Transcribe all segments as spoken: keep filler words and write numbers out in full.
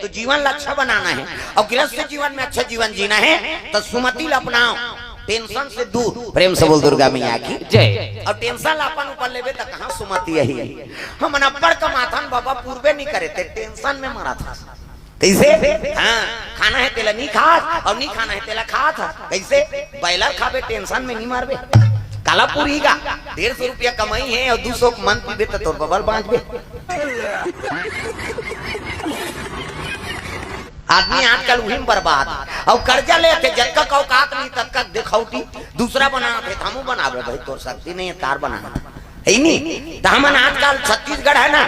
तो जीवन ला अच्छा बनाना हे अउ गृहस्थ जीवन में अच्छा जीवन जीना हे, तो सुमति ला अपनाव, टेंशन से दूर। प्रेम से बोल दुर्गा मैया की। जय। अउ टेंशन ला अपन ऊपर लेबे त कहाँ सुमति आही? हमन अब्बड़ कमाथन बाबा, पूरबे नहीं करे, ते टेंशन में मरत हस। कइसे? हाँ, खाना हे तेला नहीं खात अउ नहीं खाना हे तेला खात हस। कइसे? बॉयलर खाबे, टेंशन में नहीं मरबे। काला पूरही गा? डेढ़ सौ रुपया कमाई हे अउ दू सौ के मन पीबे त तोर बबल बांचबे। आदमी आजकल उही में बर्बाद। अउ कर्जा लेथे, जतका के औकात नहीं ततका के देखौटी, दूसरा बनाथे, त हमू बनाबे भाई, तोर शक्ति नहीं हे, तार बनाथे। हे नी? त हमन आजकल छत्तीसगढ़ हे ना,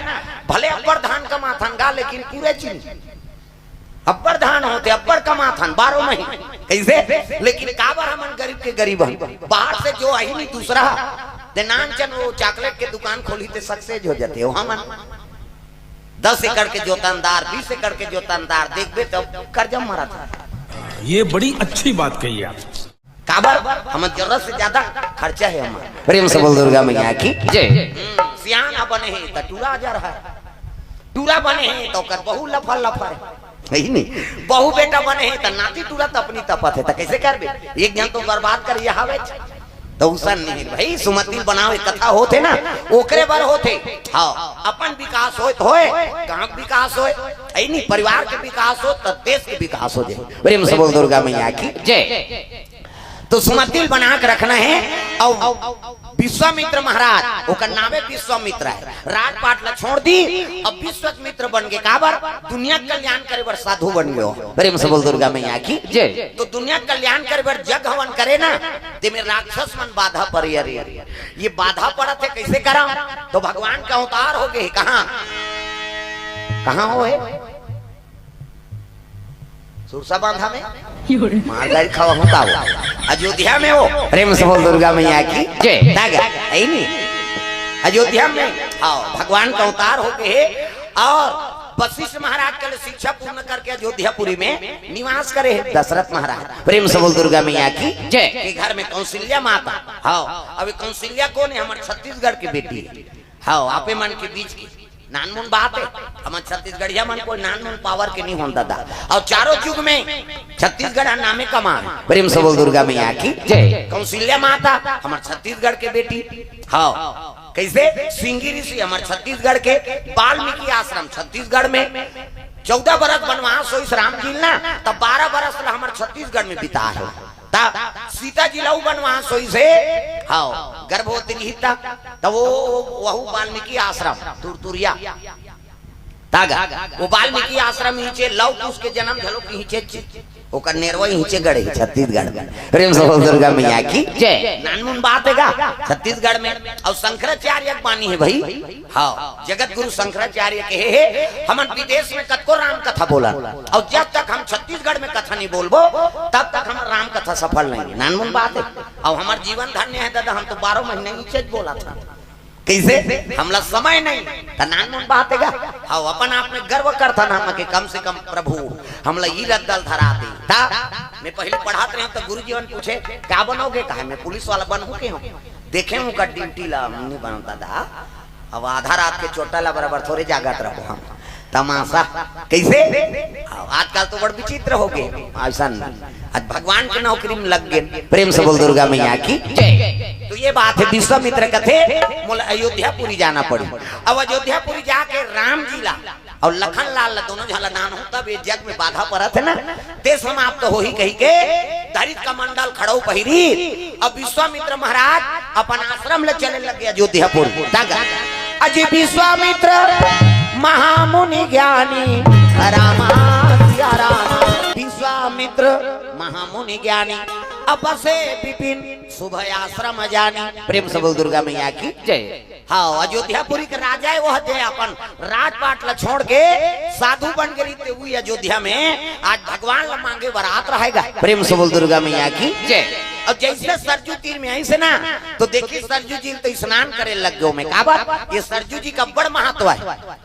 भले अब्बड़ धान कमाथन गा, लेकिन पूरे चीनी। अब्बड़ धान होथे, अब्बड़ कमाथन, बारह महीने। कइसे? लेकिन काबर हमन गरीब के गरीब हन? बाहर से जो आही नहीं दूसरा, ते नानचन वो चॉकलेट के दुकान खोलही ते सक्सेस हो जाथे। वो हमन दस एकड़ के जोतनदार, बीस एकड़ के जोतनदार, देखबे त कर्जा मरत हे। ये बड़ी अच्छी बात कही आप। काबर? हमर जरूरत से ज्यादा खर्चा हे हमर। प्रेम से बोल दुर्गा मैया की। जय। हम्म, सियान ह बने हे त टूरा जरहा हे, टूरा बने हे त ओकर बहू लफर लफर हे, हे नी? बहू बेटा बने हे त नाती टूरा तपनी तपत हे, त कइसे करबे? एक झन तो बर्बाद कर ये हावे। त उसन नहीं भाई, सुमति बनावे कथा होथे ना, ओकरे बर होथे। हाँ, अपन विकास होय त होय, गांव के विकास होय, हे नी, परिवार के विकास हो, त देश के विकास हो जाय। प्रेम से बोल दुर्गा मैया की। जय। तो सुमति बना के रखना हे। अउ विश्वामित्र महाराज, ओकर नामे विश्वामित्र हे, राजपाट ला छोड़ दी, अब विश्वामित्र बन गे। काबर? दुनिया के कल्याण करे बर साधु बन गे। प्रेम से बोल दुर्गा मैया की। जय। तो दुनिया के कल्याण करे बर जग हवन करे ना, ते में राक्षस मन बाधा परे हे। ये बाधा पड़त हे, कइसे करंव? तो भगवान के अवतार हो गे हे। कहाँ, कहाँ हो हे? सुरसा बांधा में मार गाड़ी खावा होता हो। अयोध्या में हो। प्रेम से बोल दुर्गा मैया की। जय। तागा, हे नी? अयोध्या में, हाँ, भगवान के अवतार हो गे हे अउ वशिष्ठ महाराज के लिए शिक्षा पूर्ण करके अयोध्यापुरी में निवास करे हे दशरथ महाराज। प्रेम से बोल दुर्गा मैया की। जय। के घर में कौशल्या माता। हाँ, अब ये कौशल्या कोन हे? हमर छत्तीसगढ़ के बेटी हे। हाँ, आपे मन के बीच की नानमुन बात हे। हमन छत्तीसगढ़िया मन कोई नानमुन पावर के नहीं होन दादा। अउ चारों युग में छत्तीसगढ़ ह नामे कमा हे। प्रेम से बोल दुर्गा मैया की। जय। कौशल्या माता हमर छत्तीसगढ़ के बेटी। हाँ, कइसे? सिंगी ऋषि हमर छत्तीसगढ़ के, वाल्मीकि आश्रम छत्तीसगढ़ में। चौदह बरस बनवास होइस राम जी ल ना, त बारह बरस ला हमर छत्तीसगढ़ में बिता हे। त सीता जी लऊ बनवास होइस हे, हाँ, गर्भवती रही त, त वो, वहू वाल्मीकि आश्रम, तुरतुरिया। तागा, वो वाल्मीकि आश्रम हिंचे, लव कुश के जन्म घलो की हिंचे, ओकर नेरवा हिंचे गढ़े, छत्तीसगढ़ में। प्रेम से बोल दुर्गा मैया की। जय। नानमुन बात हे गा, छत्तीसगढ़ में। अउ शंकराचार्य के बानी हे भाई, हाँ, जगत गुरु शंकराचार्य कहे हे, हमन विदेश में कतको राम कथा बोलन, अउ जब तक हम छत्तीसगढ़ में कथा नहीं बोलबो, तब तक हमर राम कथा सफल नहीं हे। नानमुन बात हे। अउ हमर जीवन धन्य हे दादा, हम तो बारह महीने नीचे बोलथन। कइसे? हमला समय नहीं, त नानमुन बात हे गा। हाँ, अपन आप में गर्व करथन हम कि कम से कम प्रभु हमला ई रद्दा ल धरा दे। त मैं पहले पढ़त रहेंव त गुरुजी मन पूछे, "क्या बनोगे?" कहे, "मैं पुलिस वाला बनहूँ के हूँ।" देखे हूँ का ड्यूटी ला, नहीं बनता दा। अब आधा रात के चोटा ला बराबर थोरे जागत रहो हम। तमाशा। कइसे? आजकल तो बड़ विचित्र हो गे। अइसन आज भगवान के नौकरी में लग गे। प्रेम से बोल दुर्गा मैया की। जय। तो ये बात हे, विश्वामित्र कथे, "मोला अयोध्यापुरी जाना पड़ी।" अब अयोध्यापुरी जाके राम जी ला अउ लखन लाल ला, दोनों झन ला नान हो, तब ये जग में बाधा परत हे ना, ते समाप्त होही कहिके धरित कमंडल खड़ऊ पहिरी। अब विश्वामित्र महाराज अपन आश्रम ले चले लगे अयोध्यापुर। तागा, अजि विश्वामित्र महामुनि ज्ञानी, रामा सिया रामा। विश्वामित्र महामुनि ज्ञानी, अब बसे विपिन शुभ आश्रम जानी। प्रेम से बोल दुर्गा मैया की। जय। हाँ, अयोध्यापुरी के राजा हे, वो दे अपन राजपाट ला छोड़ के साधु बन गे रहिते, उही अयोध्या में आज भगवान ला मांगे बर आत रहेगा। प्रेम से बोल दुर्गा मैया की। जय। अउ जइसे सरजू तीर में आइस ना, तो देखी सरजू जी तो स्नान करे लग गे में। काबर? ये सरजू जी के बड़ महत्व हे।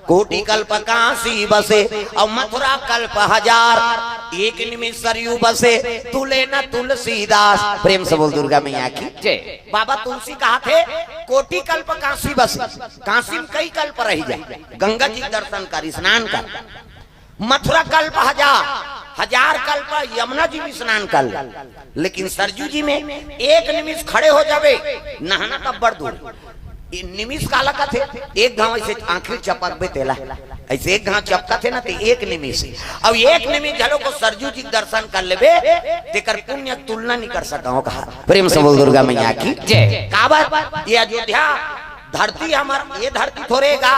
कोटि कल्प काशी बसे, अउ मथुरा कल्प हजार, एक निमिष सरयू बसे, तुले न तुलसीदास। प्रेम से बोल दुर्गा मैया की। जय। बाबा तुलसी कहाथे, कोटि कल्प काशी बसे, काशी में कई कल्प रही जाय, गंगा जी के दर्शन कर, स्नान कर। मथुरा कल्प हजार, हजार कल्प यमुना जी में स्नान कर ले, लेकिन सरजू जी में एक निमिष खड़े हो जाबे, नहाना तब बड़ दूर। ये निमिष काला कथे? एक घाव ऐसे आंखी चपकबे तेला, ऐसे एक घाव चपकथे ना, ते एक निमिष। अब एक निमिष घलो को सरजू जी के दर्शन कर लेबे, तेकर पुण्य तुलना नहीं कर सकव कहा। प्रेम से बोल दुर्गा मैया की जय। काबर ये अयोध्या धरती हमर, ये धरती थोरे गा,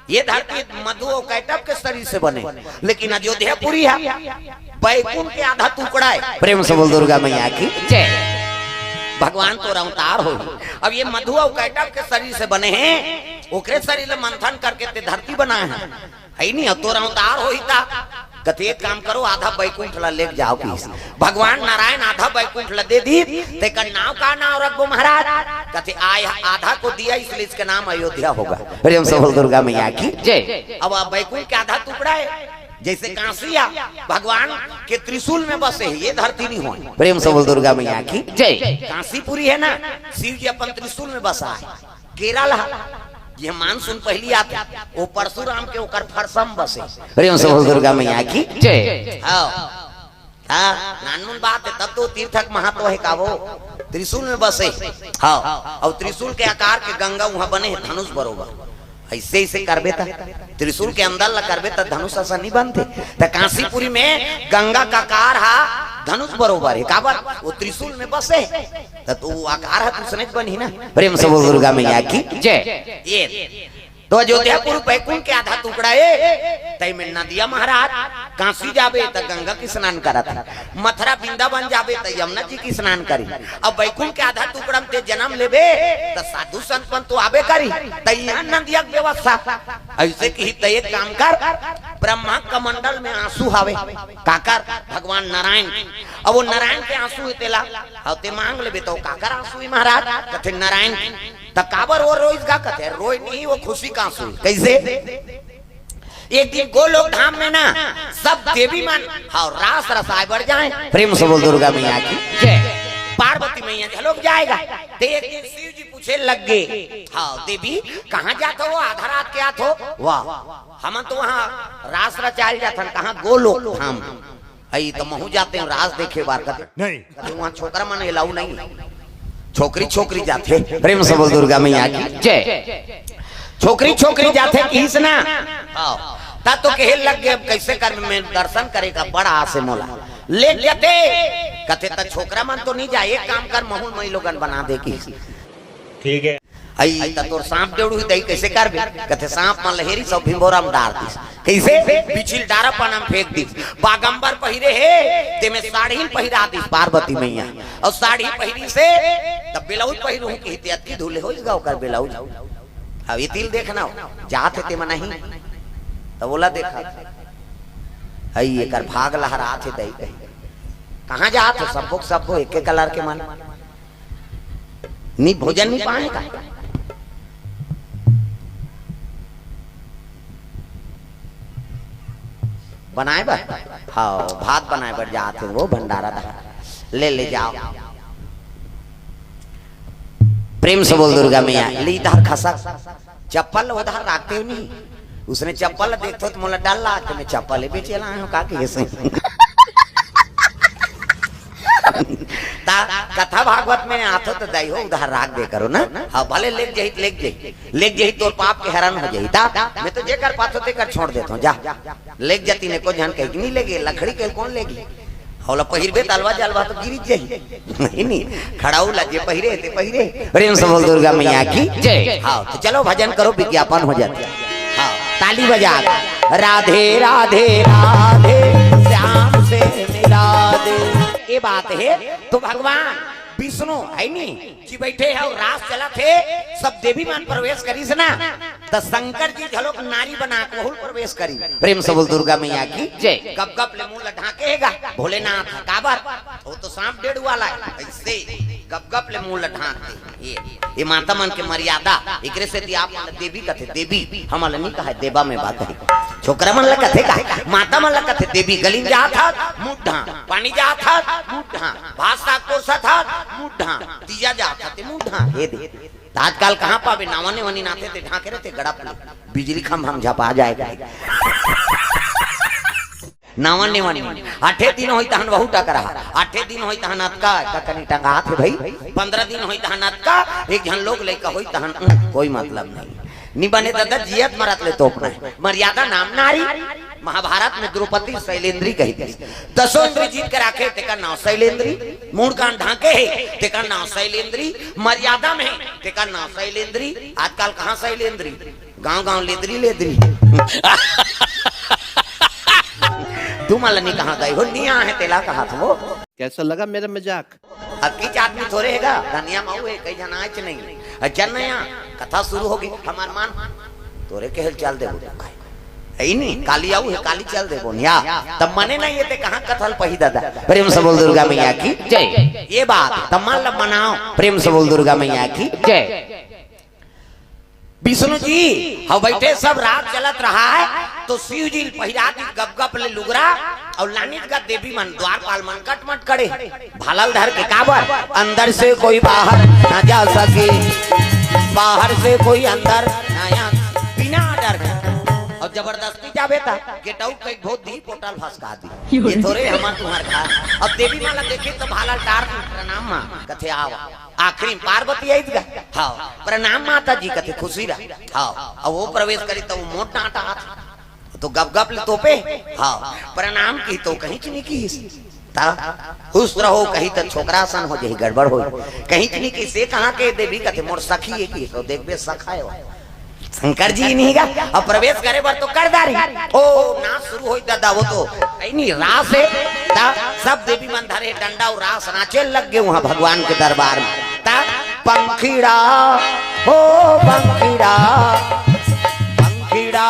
ये धरती मधु अउ कैटभ के शरीर से बने, लेकिन अयोध्यापुरी हे बैकुंठ के आधा टुकड़ा हे। प्रेम से बोल दुर्गा मैया की जय। भगवान तोर अवतार हो। अब ये मधु अउ कैटभ के शरीर से बने हे, ओकरे शरीर ल मंथन करके ते धरती बनाए हे, हे नहीं? अब तोर अवतार होही ता कथे, "एक काम करो, आधा बैकुंठ ला लेके जाओ।" किहिस भगवान नारायण, "आधा बैकुंठ ला दे दिस, तेकर नाव का नाव रखबो महाराज?" कथे, "आय आधा को दिया, इसलिए इसका नाम अयोध्या होगा।" प्रेम से बोल दुर्गा मैया की जय। अब बैकुंठ के आधा टुकड़ा हे, जैसे काशी हे, भगवान के त्रिशूल में बसे हे, ये धरती नहीं होय। प्रेम से बोल दुर्गा मैया की जय। काशीपुरी हे ना, शिव जी अपन त्रिशूल में बसा हे। केरल हे, ये मानसून पहिली आथे, वो परशुराम के ओकर फरसम बसे। प्रेम से बोल दुर्गा मैया की जय। हाँ। हाँ, नानमुन बात हे, तब तो तीर्थ के महत्व हे का वो। त्रिशूल में बसे। हाँ, अउ त्रिशूल के आकार के गंगा उहाँ बने हे, धनुष बरोबर। ऐसे, ऐसे करबे त, त्रिशूल के अंदर ला करबे त धनुष असन नहीं बनथे। त काशीपुरी में गंगा के आकार हा धनुष बरोबर हे, काबर? वो त्रिशूल में बसे हे, त तो वो आकार हा दूसरे बनही ना। प्रेम से बोल दुर्गा मैया की जय। ये तो अयोध्यापुर बैकुंठ के आधा टुकड़ा हे, तई में नदिया महाराज, काशी जाबे त गंगा के स्नान करत हे, मथुरा वृंदावन जाबे त यमुना जी के स्नान करी। अब बैकुंठ के आधा टुकड़ा में ते जन्म लेबे त साधु संत मन तो आबे करी, त इहाँ नदिया के व्यवस्था। ऐसे किही त एक काम कर, ब्रह्मा कमंडल में आंसू हवे, काकर? भगवान नारायण के। अब वो नारायण के आंसू हे तेला, अउ ते मांग लेबे त वो काकर आंसू हे महाराज? कथे नारायण के। त काबर वो रोइस गा? कथे रोय नहीं, वो खुशी का आंसू हे। कैसे? एक दिन गोलोक धाम में ना सब देवी मन, हाँ, रास रसाय बर जाए। प्रेम से बोल दुर्गा मैया की जय। पार्वती मैया घलोक जाय गा। ते एक दिन शिव जी पूछे लग गे, "हाँ देवी, कहाँ जात हो? आधा रात के आत हो?" "वाह, हमन तो वहाँ रास रचाय जाथन।" "कहाँ?" "गोलोक धाम।" "अई तो महूँ जातेंव रास देखे बर।" कथे, "नहीं।" कथे, "वहाँ छोकरा मन allow नहीं हे, छोकरी, छोकरी जाथे।" प्रेम से बोल दुर्गा मैया की जय। छोकरी, छोकरी जाथे किहिस ना। हाँ। त तो कहे लग गे, "अब कैसे कर, मैं दर्शन करे का बड़ा आस हे मोला।" ले जाते, कथे, "त छोकरा मन तो नहीं जाय, एक काम कर, महूँ ल माईलोगन बना दे।" किहिस। ठीक हे। "अई त तोर सांप डेढ़ू ही दई, कैसे करबे?" कथे, "सांप मन ल हेरिस अउ भिंभोरा में डार दिस।" "कैसे?" "बिछी ल डारा पाना में फेंक दिस।" बागंबर पहिरे हे, तेमे साड़ी ल पहिरा दिस पार्वती मैया। अउ साड़ी पहिरिस हे, त ब्लाउज पहिरहूँ किहिस, ते अतकी धुले होइस गा ओकर ब्लाउज। अब ये तिल देखना हो, जात हे तेमा नहीं, त ओला देखा। हई एकर भाग लहरात हे दई। कहाँ जात हो? सब्बो के सब्बो एके colour के मन। नी भोजन नहीं पाए का? बनाए बर? हाँ, भात बनाए बर जात हे वो भंडारा दा। ले, ले जाओ। प्रेम से बोल दुर्गा मैया, ली धर खसक। चप्पल उधर राखते हो नहीं? उसने चप्पल देखथो त मोला डर लागथे, मैं चप्पल ही बेचे ला आए हूँ का कहे से। ता कथा भागवत में आथो त दाई हो उधार राख दे करो ना। हाँ, भले लेग जही त लेग जही, लेग जही तोर पाप के हरण हो जही। ता मैं तो जेकर पाथो तेकर छोड़ देथो, जा लेग जती ने को झन कही कि नहीं लेगे, लकड़ी के कौन लेगी? हौला पहिरबे तलवा जलवा तो गिरी जही। नहीं, नहीं, खड़ाऊ ला जे पहिरे ते पहिरे। प्रेम से बोल दुर्गा मैया की जय। हाँ, तो चलो भजन करो, विज्ञापन हो जाता। हाँ, ताली बजा। राधे राधे राधे, श्याम से मिला दे। ये बात हे। तो भगवान विष्णु हे नी कि बैठे हे अउ रास चलत हे, सब देवी मन प्रवेश करिस ना, त शंकर जी घलोक नारी बना के वहू प्रवेश करी। प्रेम से बोल दुर्गा मैया की जय। गप गप ले मुंह ल ढांके हे गा भोलेनाथ, काबर? वो तो सांप डेढ़ वाला हे, ऐसे गप गप ले मुंह ल ढांक दे। ये, ये माता मन के मर्यादा, एकरे सेती आप मन ल देवी कथे, देवी, हमन ल नहीं कहे, देवा में बात हे। छोकरा मन ल कथे का, माता मन ल कथे देवी। गली में जात हस, मुंह ढांक, पानी जात हस, मुंह ढांक, भात साग पोरसत हस, मुंह ढांक, तीजा जात हस, ते मुंह ढांक, हे दे। त आजकल कहाँ पाबे, नावा नेवनी नाथे ते ढांके रहिथे गड़प ले, बिजली खंभा में झपा जाय गा। नावा नेवा नहीं। आठे दिन होई तहन वहू टकरा, आठे दिन होई तहन अतका, का कनी टंगात हे भाई, पंद्रह दिन होई तहन अतका, एक झन लोग लइका होई तहन, उम, कोई मतलब नहीं। नि बने ददा, जियत मरत ले तोपना हे। मर्यादा नाम नारी। महाभारत में द्रौपदी शैलेंद्री कही थी, दसों इंद्री जीत के राखे, तेकर नाव शैलेंद्री। मूड़ कान ढांके हे, तेकर नाव शैलेंद्री। मर्यादा में हे, तेकर नाव शैलेंद्री। आजकल कहाँ शैलेंद्री, गांव गांव लेदरी लेदरी। तुमन ल नी कहा गई हो, नी आहे तेला कहा थो। कैसा लगा मेरा मजाक? अब किच आदमी थोरे हे गा, धनिया मऊ हे, कई झन आयच नहीं। अच्छा नया कथा शुरू होगे, हमार मान तोरे कहल चल देबो। अई नी, काली आऊ हे, काली चल देबो निया। तब मने नहीं हे ते कहाँ कथा ल पही ददा। प्रेम से बोल दुर्गा मैया की जय। ये बात तब मन ल मनाओ, प्रेम से बोल दुर्गा मैया की जय। विष्णु जी, हम बैठे सब रात चलत रहा हे, तो शिव जी पहिरा दी गपगप ले लुगरा, अउ लानित गा देवी मन, द्वारपाल मन कटमट करे, भाला ल धर के काबर, अंदर से कोई बाहर ना जा सके, बाहर से कोई अंदर ना आ, बिना डर के। अउ जबरदस्ती जाबे त गेट आउट कई बहुत दी पोर्टल फंसका दी। ये थोरे हमार तुम्हार घर। अब देवी मन ल देखे त भाला ल टार दी, प्रणाम माँ, कथे आवा। आखिरी में पार्वती आइस गा। हाँ, प्रणाम माता जी कथे, खुशी रह। हाँ, अब वो प्रवेश करी त वो मोट डांटा हाथ। तो गप गप ले तोपे। हाँ, प्रणाम की तो कहीं च नहीं की। ता खुश रहो कही त छोकरा सन हो जाही, गड़बड़ हो। कहीं च नहीं की, से कहाँ के देवी कथे, मोर सखी हे की, तो देखबे सखा हे वो। शंकर जी नहीं गा, अब प्रवेश करे बर तो कर डारी। ओ, नाच शुरू होई ददा, वो तो कहीं नहीं, रास हे। ता सब देवी मन धरे डंडा अउ रास नाचे लग गे वहाँ भगवान के दरबार में। ता पंखीड़ा हो पंखीड़ा, पंखीड़ा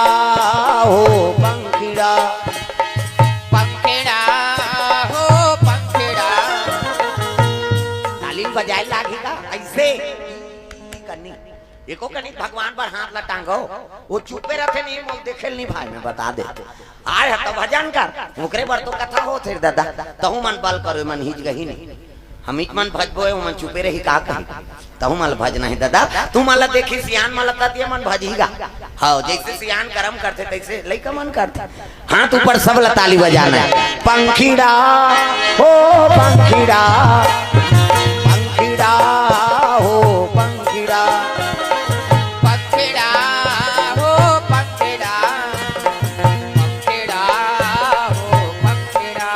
हो पंखीड़ा, पंखेड़ा हो पंखेड़ा। ताली बजाए लागी का ऐसे करनी। एको कनिक भगवान बर हाथ ला टांगो, वो चुपे रथे नहीं, मोल देखे ल नहीं भाई, मैं बता दे। आय ह तो भजन कर, ओकरे बर तो कथा होत हे ददा, तहू मन बल करो, मन हिच गही नहीं। हमीच मन भजबो, मन चुपे रही का कही। तहू मन ल भजना हे ददा, तू मन ल देखी सियान मन ल ततिया मन भजही गा। हाँ, जैसे सियान करम करथे तैसे लइका मन करथे। हाथ ऊपर सब ला ताली बजाना हे। पंखीड़ा हो पंखीड़ा, पंखीड़ा हो पंखीड़ा, पंखेड़ा हो पंखेड़ा, पंखेड़ा हो पंखेड़ा।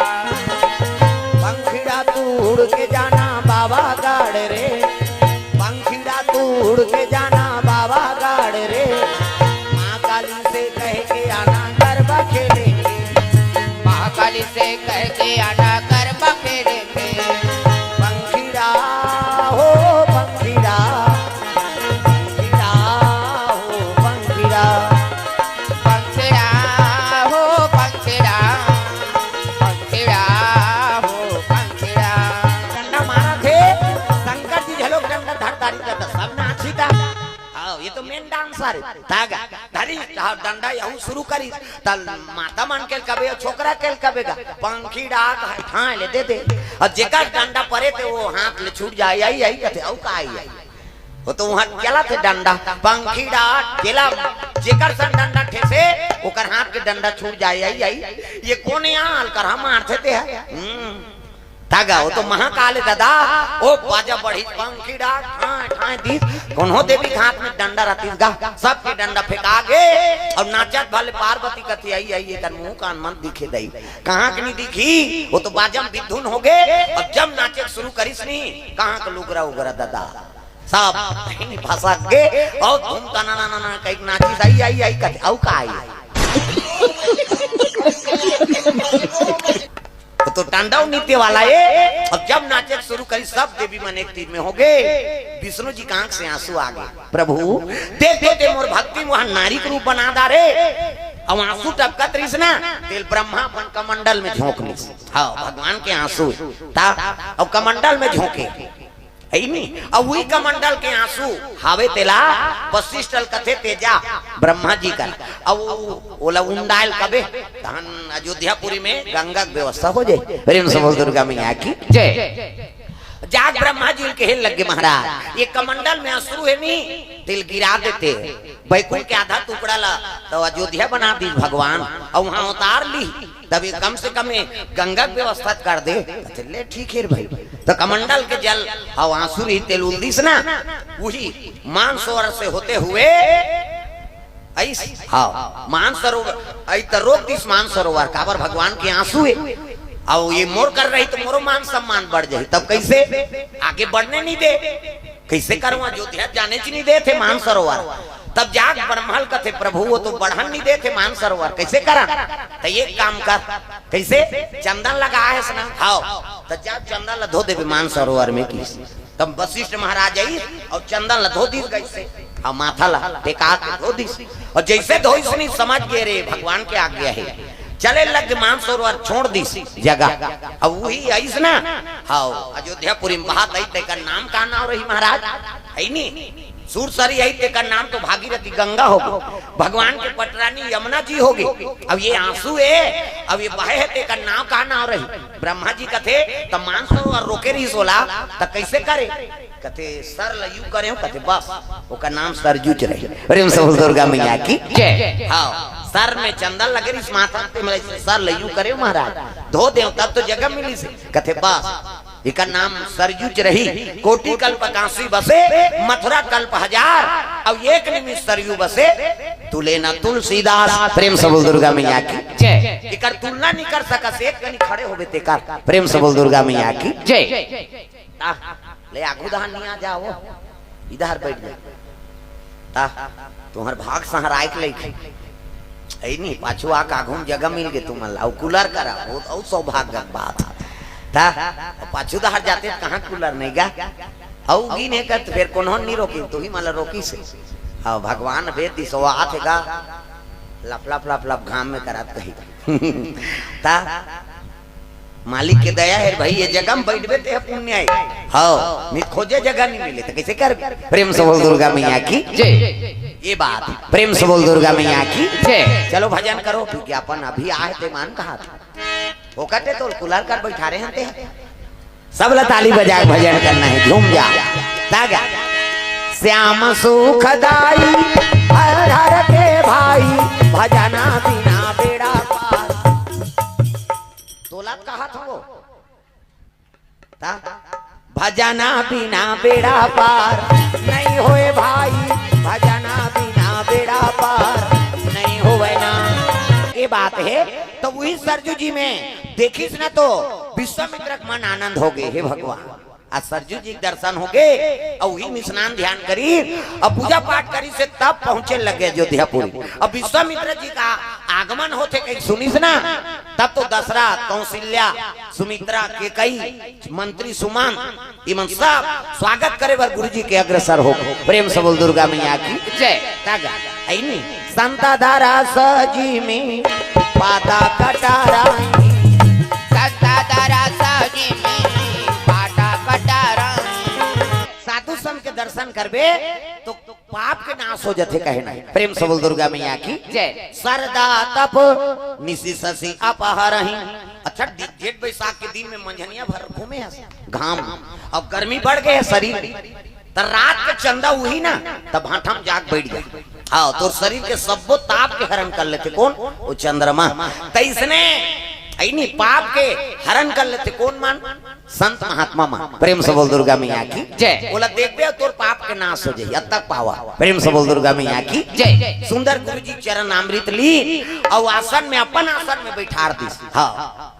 पंखीड़ा तू उड़ के जाना बाबा गाड़ रे, पंखीड़ा तू उड़ के जाना बाबा गाड़ रे, माँ काली से कह के आना गरबा खेलेंगे। माँ काली से कह के आना गरबा खेलेंगे। पंखीड़ा हो पंखीड़ा, पंखीड़ा हो पंखीड़ा, पंखेड़ा हो पंखेड़ा, पंखेड़ा हो पंखेड़ा। डंडा मारत हे, शंकर जी घलोक डंडा धर डारी त सब नाची ता। हाँ, ये तो मेन डांसर हे। तागा धरी, हाँ, डंडा यहू शुरू करी, त माता मन के कबे, छोकरा के कबे गा, पंखीड़ा का ठाए ले दे दे। अउ जेकर डंडा परे ते वो हाथ ले छूट जाए, आई, आई कथे, अउ का आई, आई। वो तो वहाँ चलत हे डंडा, पंखीड़ा, जेला, जेकर सन डंडा ठेसे, ओकर हाथ के डंडा छूट जाए, आई, आई। ये कोन आल कर हम मारथे ते हे? हम्म। तागा, वो तो महाकाल हे ददा, ओ बाजा बढ़ी, पंखीड़ा, ठाए, ठाए दीस, कोनो देवी के हाथ में डंडा रहतीस गा, सबके डंडा फेंका गे, अउ नाचत भले पार्वती कथे, आई, आई, एकर मुंह कान मन दिखे दई, कहाँ के नहीं दिखी, वो तो बाजा में बिधुन हो गे, अब जब नाचे शुरू करिस नहीं, कहाँ के लुगरा उगरा ददा, सब भसक गे, अउ धूम तना ना ना ना कहिके नाचिस, आई, आई, आई कथे, अउ का आई? वो तो डंडा नृत्य वाला हे। अब जब नाचे शुरू करी, सब देवी मन एक तीर में हो गे। विष्णु जी के आंख से आंसू आ गे। प्रभु, देख तो ते मोर भक्ति में वहां नारी के रूप बना डारे। अब आंसू टपकत रहिस ना, तेला ब्रह्मा अपन कमंडल में झोंक लिस। हाँ, भगवान के आंसू ता, अब कमंडल में झोंके। हे नी? अउ उही कमंडल के आंसू हावे तेला वशिष्ठ ल कथे तेजा ब्रह्मा जी कर। अउ ओला उंडायल कबे, तहन अयोध्यापुरी में गंगा के व्यवस्था हो जाए। प्रेम से बोल दुर्गा मैया की जय। जाग ब्रह्मा जी ल कहे लगे, महाराज, ये कमंडल में आंसू हे नी, तेला गिरा देते, बैकुंठ के आधा टुकड़ा ला तो अयोध्या बना दीस भगवान, अउ वहां उतार ली, तब ये कम से कम ये गंगा के व्यवस्था कर दे। कथे, ले ठीक हे रे भाई, तो कमंडल के जल अउ आंसू रही, तेला उल दीस ना, वही मानसरोवर से होते हुए अइस, हाँ, मानसरोवर, अइ त रोक दीस मानसरोवर, काबर भगवान के आंसू हे। अउ ये मोर कर रही त मोरो मान सम्मान बढ़ जाही। तब कइसे? आगे बढ़ने नइ दे। कइसे करंव? अयोध्या जानेच नइ देथे मानसरोवर। तब जाग ब्रह्मा ल कथे, प्रभु, वो तो बढ़न नइ देथे मानसरोवर, कइसे करंव? त एक काम कर, कइसे? चंदन लगा हे सना, हाव, त जा चंदन ल धो देबे मानसरोवर में, कहिस। तब वशिष्ठ महाराज आइस अउ चंदन ल धो दीस गइस हे, अउ माथा ल टेका के धो दीस। अउ जइसे धोइस नी, समझ गे, रे भगवान के आज्ञा हे। चले लग मानसरोवर छोड़ दीस जगह। अउ वही आइस ना, हाव, अयोध्यापुरी में बहत हे, तेकर नाम का नाम रही महाराज? हे नी, सुरसरी हे, तेकर नाम तो भागीरथी गंगा होगे, भगवान के पटरानी यमुना जी होगे। अब ये आंसू हे, अब ये बहे हे, तेकर नाम का नाम रही? ब्रह्मा जी कथे, त मानसरोवर रोके रहिस ओला, त कइसे करे? कथे, सर ल यूं करेंव, कथे, बस, ओकर नाम सरजूच रही। प्रेम से बोल दुर्गा मैया की। जय। हाँ, सर में चंदन लगे रहिस, माथा पे, मतलब, सर ल यूं करेंव महाराज, धो देंव, तब तो जगह मिलिस। कथे, बस, एकर नाम सरजूच रही। कोटि कल्प काशी बसे, मथुरा कल्प हजार, अब एक निमिष सरयू बसे, तुले न तुलसीदास। प्रेम से बोल दुर्गा मैया की। जय। एकर तुलना नइ कर सकस, एक कनी खड़े होबे तेकर। प्रेम से बोल दुर्गा मैया की। जय। ता, ले आगू दहान नइ आ जाव, इधर बइठ जा। ता, तुंहर भाग सहराय के लइक हे। अइ नी, पाछू आ के आगू में जगह मिल गे तुमन ला, अउ कूलर करा, वो अउ सौभाग्य के बात। ता, पाछू दहार जाते त कहाँ कूलर नइ गा? अउ गिन हे कत, फेर कोनो नइ रोकिन, तुही मन ला रोकिस हे। हाँ, भगवान भेज दिस, वो आत हे गा, लप लप लप लप घाम में करत कही। ता, मालिक के दया हे भाई, ये जगह में बइठबे ते पुण्य हे। हाँ, नइ त खोजे जगह नइ मिले, त कइसे करबे? प्रेम से बोल दुर्गा मैया की। जय। ये बात, प्रेम से बोल दुर्गा मैया की। जय। चलो भजन करो, विज्ञापन अभी आहे ते मान कहा था। फोकट हे तो कूलर कर बइठारे हन ते। सब ला ताली बजा के भजन करना हे, झूम जा। ता गा। श्याम सुखदाई, हर हर के भाई, भजना बिना बेड़ा पार। तोला कहा था वो। ता? भजना बिना बेड़ा पार नइ होय भाई, भजना बिना बेड़ा पार नइ होवय ना। ये बात हे, त वही सरजू जी में देखिस ना, तो विश्वामित्र के मन आनंद होगे, हे भगवान, आज सरजू जी के दर्शन होगे, अउ वही में स्नान ध्यान करिस, अउ पूजा पाठ करिस हे, तब पहुंचे लगे अयोध्यापुरी। अब विश्वामित्र जी के आगमन होथे कहिके सुनिस ना, तब तो दशरथ, कौशल्या, सुमित्रा, केकई, मंत्री सुमंत, इमन सब स्वागत करे बर गुरुजी के अग्रसर होगे। प्रेम से बोल दुर्गा मैया की। जय। ता गा। अइ नी, संता धारा सजी में पाटा कटारा। संता धारा सजी में पाटा कटारा। साधु संत के दर्शन करबे तो पाप के नाश हो जाथे, कहे नहीं। प्रेम से बोल दुर्गा मैया की। जय। सरदा तप निशि शशि अपहरही। अच्छा, दि-, जेठ बैसाख के दिन में मंझनिया भर घूमे हस घाम, अउ गर्मी बढ़ गे हे शरीर में, त रात के चंदा उही ना, त भांठा में जाके बइठ जा। हाँ, तोर शरीर के सब्बो ताप के हरण कर लेथे कोन? वो चंद्रमा। त इसने अइ नी पाप के हरण कर लेथे कोन मन? संत महात्मा मन। प्रेम से बोल दुर्गा मैया की। जय। ओला देखबे तोर पाप के नाश हो जाही, अतक पावर। प्रेम से बोल दुर्गा मैया की। जय। सुंदर गुरुजी चरण अमृत लीस अउ आसन में, अपन आसन में बइठार दिस। हाँ।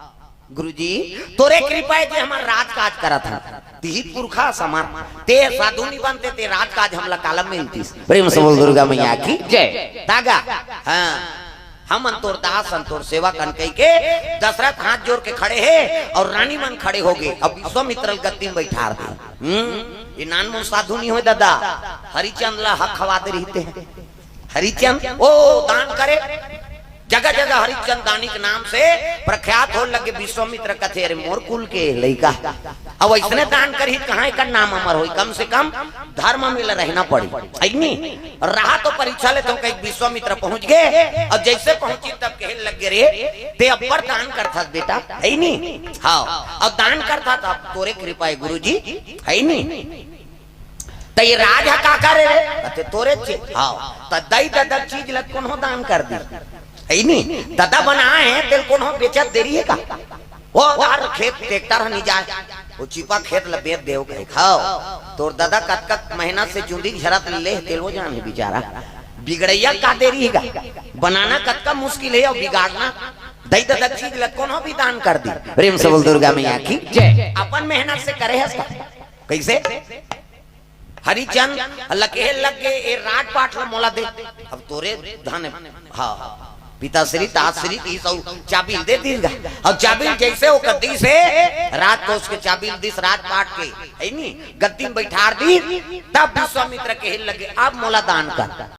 गुरुजी, तोरे कृपा हे जे हमर राजकाज करत हन। तिही पुरखा समर, ते साधु नइ बनते, ते राजकाज हमला काला मिलतिस। प्रेम से बोल दुर्गा मैया की। जय। ता गा। हाँ। हमन तोर दास हन, तोर सेवक हन, कहिके दशरथ हाथ जोर के खड़े हे अउ रानी मन खड़े होगे। अब विश्वामित्र ल गद्दी में बइठार दे। हम्म, ये नानमुन साधु नइ होय दादा, हरिचंद ला हक खवा दे रहिते। हरिचंद, ओ दान करे, जगह जगह हरिचंद दानी के नाम से प्रख्यात हो लगे। विश्वामित्र कथे, "अरे मोर कुल के लइका, अब अइसने दान करही, कहाँ एकर नाम अमर होई?" कम से कम धर्म में ल रहना पड़ी, है नी? रहा तो परीक्षा ले तो कहीं विश्वामित्र पहुंच गए, और जैसे पहुंची तब कहे लग गए, "रे, ते अब्बड़ दान करथस बेटा, है नी?" हाँ, और दान करथा तब तोरे कृपा है गुरुजी, है नी? त ये राज ह काकर हे रे? कथे, "तोरे चे।" हाँ, त दई ददा चीज ल कोनो दान कर दी, है नी? ददा बनाए हे, तेल कोनो बेचत देरी हे का? ओ यार, खेत ट्रैक्टर ह नी जाए, ओ चिपा खेत ल बेच देव कहे, "खाओ, तोर ददा कतका मेहनत से जुंदी झरत ले, तेल वो जान हे बेचारा, बिगड़ैया का देरी हे का? बनाना कतका मुश्किल हे और बिगाड़ना।" दई ददा चीज ल कोनो भी दान कर दी। प्रेम से बोल दुर्गा मैया की जय। अपन मेहनत से करे हस का? कैसे? हरिचंद ल कहे लग गे, "ए राजपाट ल मोला दे।" अब तोरे धन हे। हाँ, पिताश्री, ताश्री की सब चाबी दे दीस गा। और चाबी जैसे वो गद्दी से राजकोष के चाबी दीस राजपाट के, है नी? गद्दी में बैठार दीस, तब विश्वामित्र कहे लगे, "अब मोला दान कर।"